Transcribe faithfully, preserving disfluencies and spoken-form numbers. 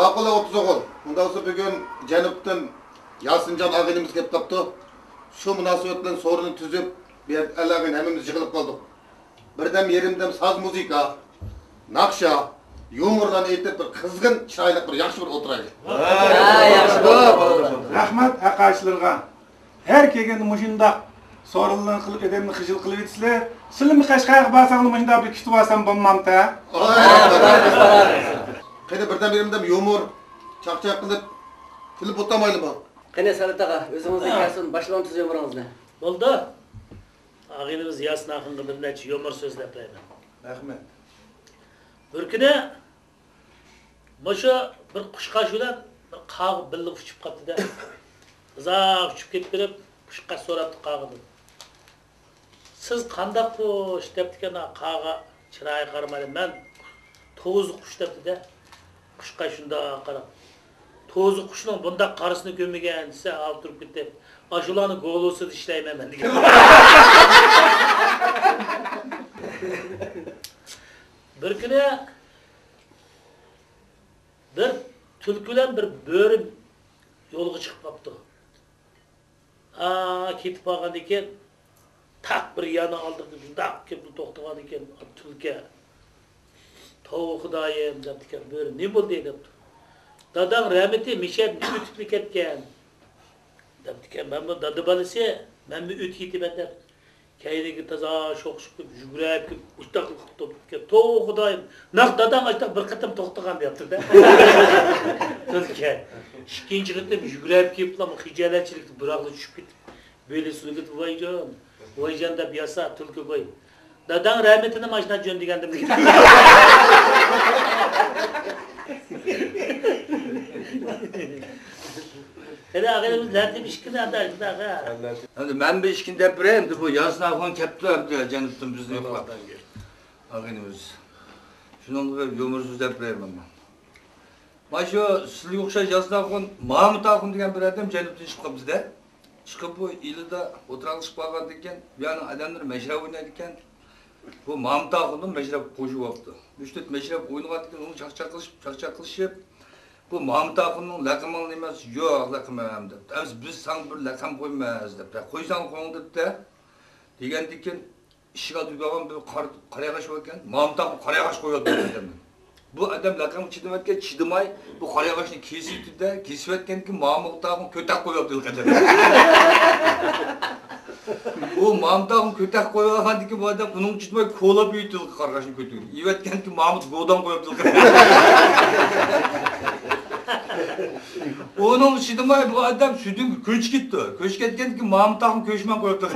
ماقۇل، ئوتتۇز ئوغۇل. ئۇنداق بولسا بۈگۈن جەنۇبتىن ياسىنجان ئاغىنىمىز كېلىپ قاپتۇ. شۇ مۇناسىۋەت بىلەن سورۇننى تۈزۈپ، بۇ يەردە ئەل ئاغىنە ھەممىمىز يىغىلىپ قالدۇق. بىردەم يېرىمدەم ساز مۇزىكا، ناخشا، يۇمۇرلارنى ئېيتىپ، بىر قىزغىن، چىرايلىق، بىر ياخشى بىر ئولتۇرايلى. ھە، ياخشى بولۇپ. رەھمەت ھەق ئاشلىرىغا. ھەر كەلگەندە مۇشۇنداق سورۇنلارنى قىلىپ، ئادەمنى خىجىل قىلىۋېتىسىلەر. سىلىمۇ قەشقەرگە بارساڭلار مۇشۇنداق بىر كۈتۈۋالسام بولمامتى؟ قېنى، بىردەم يېرىمدەم يۇمۇر، چاقچاق قىلىپ، كۈلۈپ ئولتۇرمايلىما؟ قېنى، سەرۋەت ئاغا، ئۆزىڭىزدىن كەلسۇن، باشلىۋالسىز يۇمۇرىڭىزنى. بولدى. ئاغىنىمىز ياسىن ئاخۇنغا بىر نەچچە يۇمۇر سۆزلەپ بېرەيمەن. رەھمەت. بىر كۈنى مۇشۇ بىر قۇشقاچ بىلەن بىر قاغا بىللە ئۇچۇپ قاپتۇ-دە. ئۇزاق ئۇچۇپ كېتىپ بېرىپ، قۇشقاچ سوراپتۇ قاغىدىن: «سىز قانداق قۇش؟» دەپتىكەن. قاغا چىرايىغا قارىمايلا: «مەن توزۇق قۇش» دەپتۇ-دە. قۇشقاچ شۇنداق قاراپ: «توزۇق قۇشنىڭ بۇنداق قارىسىنى كۆرمىگەن» دېسە، ھالى تۇرۇپ كېتىپ: «ئاشۇلارنىڭ گولوسىدا ئىشلەيمەن مەن» دېگەن. بىر كۈنى بىر تۈلكە بىلەن بىر بۆرە يولغا چىقىپ قاپتۇ. ھا، كېتىپ بارغاندىن كېيىن، تاق بىر يەرنىڭ ئالدىغا شۇنداق كېلىپ توختىغاندىن كېيىن، تۈلكە: «توۋا خۇدايىم» دەپتىكەن. بۆرە: «نېمە بولدى؟» دەپتۇ. «داداڭ رەھمىتى مىشەدىن ئۆتۈپلا كەتكەن» دەپتىكەن. «مەنمۇ دادا بالىسى، مەنمۇ ئۆتۈپ كېتىمەن» دەپ، كەينىگە تازا شوخشۇپ كېلىپ، يۈگۈرۈپ كېلىپ، ئۇشتاق قىلىپ توختىدىكەن. «توۋا خۇدايىم، نەق داداڭ ئاشتاق بىر قېتىم توختىغان» دەپتۇ-دە. تۈلكە ئىككىنچى قېتىم يۈگۈرۈپ كېلىپلا خىجالەتچىلىكتىن بىراقلا چۈشۈپ كېتىپ، بېلى سۇنۇپ كېتىپ: «ۋايجان، ۋايجان» دەپ ياسا، تۈلكە: «ۋاي، داداڭ رەھمىتىنى ماشىنا جۆن دېگەندىم» دېگەن. قېنى، ئاغىنىمىز نەدىن ئىككىنى ئەمدى ئاشۇنداق، ھە؟ ئەمدى مەن بىر ئىككىنى دەپ بېرەي، ئەمدى بۇ ياسىن ئاخۇن كەپتۇ، ئەمدى جەنۇبتىن بىزنى يوقلاپ. ئاغىنىمىز. شۇنىڭغا بىر يۇمۇر سۆزلەپ بېرەي مەن. مانا شۇ سىلىگە ئوخشاش ياسىن ئاخۇن، مامۇت ئاخۇن دېگەن بىر ئادەم جەنۇبتىن چىقىپ قاپتۇ-دە. چىقىپ بۇ ئىلىدا ئولتۇراقلىشىپ قالغاندىن كېيىن، بۇ يەرنىڭ ئادەملىرى مەشرەپ ئوينايدىكەن. بۇ مامۇت ئاخۇنمۇ مەشرەپ قوشۇۋاپتۇ. ئۈچ تۆت مەشرەپ ئوينىغاندىن كېيىن، ئۇنى چاقچاق قىلىشىپ، چاقچاق قىلىشىپ، بۇ مامۇت ئاخۇننىڭ لەقىمىڭ نېمە؟ يوق، لەقىمىم دەپتۇ. ئەمىسە بىز ساڭا بىر لەقەم قويىمىز دەپتۇ. قويساڭ قويۇڭ دەپتۇ. دېگەندىن كېيىن، ئىشىك ئالدىدا يۈرگەن بىر قارا، قارا ياغاچ بار ئىكەن. مامۇت ئاخۇن قارا ياغاچ قويۇۋاتىدۇ دېگەن. بۇ ئادەم لەقەمگە چىدىمايۋەتكەن، چىدىماي بۇ قارا ياغاچنى كېسىۋېتىپتۇ-دە، كېسىۋەتكەندىن كېيىن مامۇت ئاخۇن كۆتەك قويۇۋاپتۇ قەدەم. ئۇ مامۇت ئاخۇن كۆتەك قويۇۋالغاندىن كېيىن بۇ ئادەم ئۇنىڭغا چىدىماي كولاپ يېيىپتۇ قارغاشنى كۆتۈرۈپ. يېۋەتكەندىن كېيىن مامۇت گودان قويۇپتۇ. ئۇنىڭغا چىدىماي بۇ ئادەم سۈدۈڭگە كۆچۈپ كېتىپتۇ. كۆچۈپ كەتكەندىن كېيىن مامۇت ئاخۇن كۆچمەن قويۇپتۇ.